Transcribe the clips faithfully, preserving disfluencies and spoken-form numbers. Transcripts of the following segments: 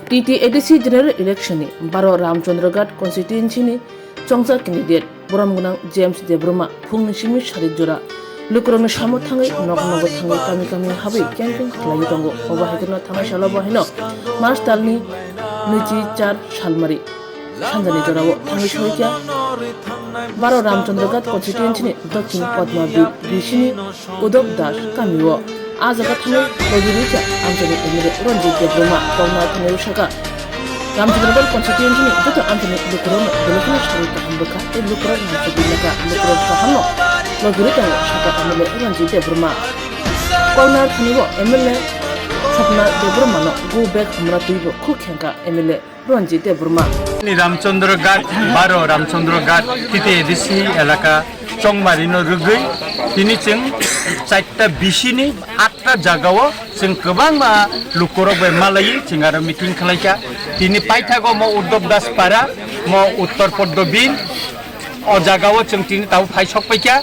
T T A D C General Election ni baro Ramchandraghat constituency ni chongjak candidate borom gwnang James Debbarma phungni simi sari jora lukurokni samo thangwi nok nogo thangwi kami kami habwi campaign khlaiwi tongo. Obo hai kheno thanai salo bo haino March talni nwichi char salmari sanjani jorao thangwi soikha baro Ramchandraghat constituency ni Dokhin Padma B C ni Udop Das kamio. A jaga thangwi logi rikha amchaini M L A Ranjit Debbarma. Koknar thangwi sakha Ramchandraghat constituency ni joto amchaini lukurokno belai kheno sawi kaham bwkha tei lukurok nangkukwi lakha. Lukurok kahamno logi rwi tongo sakha M L A Ranjit Debbarma. Koknar thani bo M L A Swapna Debbarmano go back hamra twibo khuk khengkha M L A Ranjit Debbarma. Ni Ramchandraghat, baro Ramchandraghat, T T A D C elaka Chongmari no rwgwi tini chwng charta B C ni atta jagao chwng kwbangma lukurok bai malaiwi chwng aro meeting khlaikha. Tini paithago mo Uddhav Das Para, mo Uttar Poddo Bin, o jagao chwng tini tabuk phai sok paikha.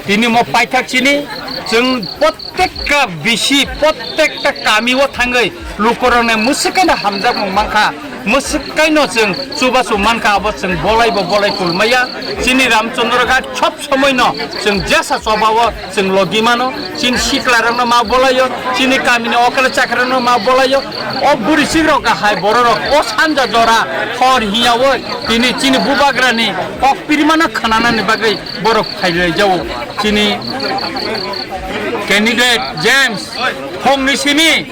Tini mo paithak chini chwng prottekta B C, prottekta kami o thangwi lukurokni mwswk kaino hamjakmung mankha, mwswk kaino chwng chubachu mankha, abo chwng bolaibo bolai kulmaya. Chini Ramchandraghat sob somoino chwng jesa chobao chwng logi mano, chini siklarokno ma bolaio, chini kamini okra chakrarokno ma bolaio. O buri sikrok kahai bororok o sanja jora hor hiyaui tini chini bubagrani kok pirimano khwnanani bagwi borok phailaijao. Chini candidate James phungni simi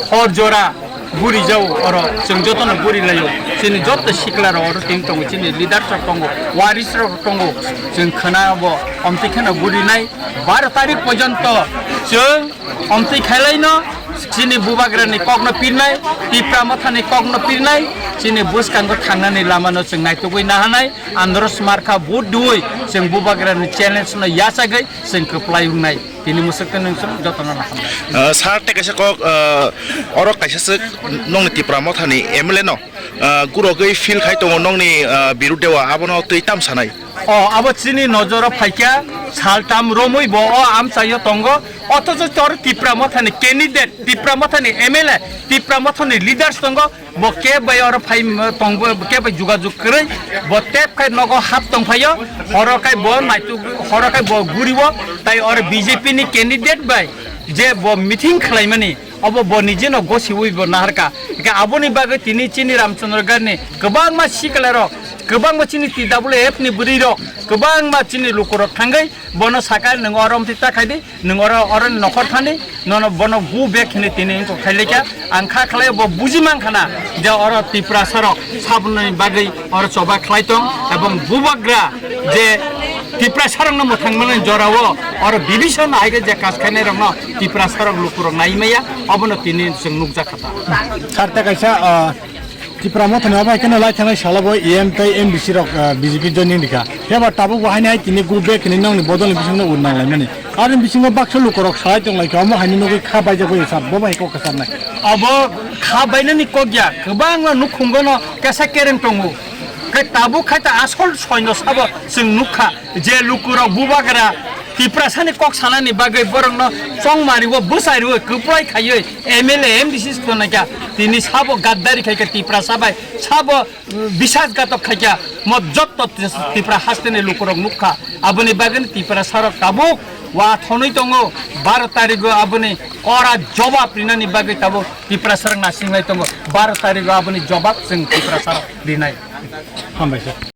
hor jora buri jao oro chwng jotono buri laio. Chini joto siklarok oro tini tongo, chini leaders rok tongo, waris rok tongo, chwng khwnabo omtwi kheno buri nai. Baro tarik porjonto chwng omtwi khailaino chini bubagrani kokno pirnai, Tipra Mothani kokno pirnai, chini bwskango thangnani lamano chwng naitugwi nahanai, Andros Markha vote diwi chwng bubagrani challenge no yachagwi chwng kwplai wngnai. Tini mwswk twi nwng chwng jotono nahamnai. Ah, sir, tei kaisa kok, ah, oro kaisa swk nongni Tipra Mothani M L A no, ah, gurogwi feel khai tongo nongni, ah, birudeo, abono twi tam sanai? O, abo chini nojoro phaikha, saltam romwi bo o amchaio tongo, othocho tor Tipra Mothani candidate, Tipra Mothani M L A, Tipra Mothani leaders tongo, bo keb bai oro phai, tongo, keb bai jugajug kwrwi, bo tep khai nogo hap tongphaio, horo khai bo naituk, horo khai bo guriwo, tai oro B J P ni candidate bai je bo meeting khlaimani, obo bo nijeno gosiwi bo naharkha. Hingkhe aboni bagwi tini chini Ramchandraghat ni kwbangma siklarok, kwbangma chini T W F ni bwrwirok, kwbangma chini lukurok thangwi bono sakha, "Nwng oro omtwi ta khaidi, nwng oro, oroni nokhor thani, nono bono go back," hinwi tini wngkok khailekha. Ang kha khlai bo buji mankha na je oro Tiprasarok saboni bagwi oro choba khlai tong, ebong bubagra je Tiprasarokno mwthangmani jorao oro bibisano hai khe je kas khainairokno Tiprasarok lukurok nai maya, obono tini chwng nukjak kha ta. Sir, tei kaisa, ah, Tipra Mothani obo hai kheno lai thangnai salo bo E M tei M D C rok, ah, B J P joining rikha. Phiya ba tabuk bo haino hai tini go back hinwi nongni bodolni bisingno ur nang laimani. Aroni bisingo baksa lukurok salai tong lai kha, omo haino nugwi kha baijak bai sir, bo bai kok kwcharnai. Abo kha bainani kok ya, kwbangma nukhungo no kesa kereng tongo. Khe tabuk khai ta asol soino sabo chwng nukha. Je lukurok bubagra Tiprasani kok sanani bagwi borokno chongmariwo, bwsariwo, kwplai khaiwi M L A, M D C swnai kha, tini sabo gaddari khai kha Tiprasa bai, sabo, mm, bisasgatok khai kha, mo jotto Tipra hasteni lukurok nukha. Aboni bagwino Tiprasarok tabuk wa thonwi tongo, baro tarigo aboni kora jobab rinani bagwi tabuk Tiprasarok nasinglai tongo, baro tarigo aboni jobab chwng Tiprasarok rinai. Hambai sir.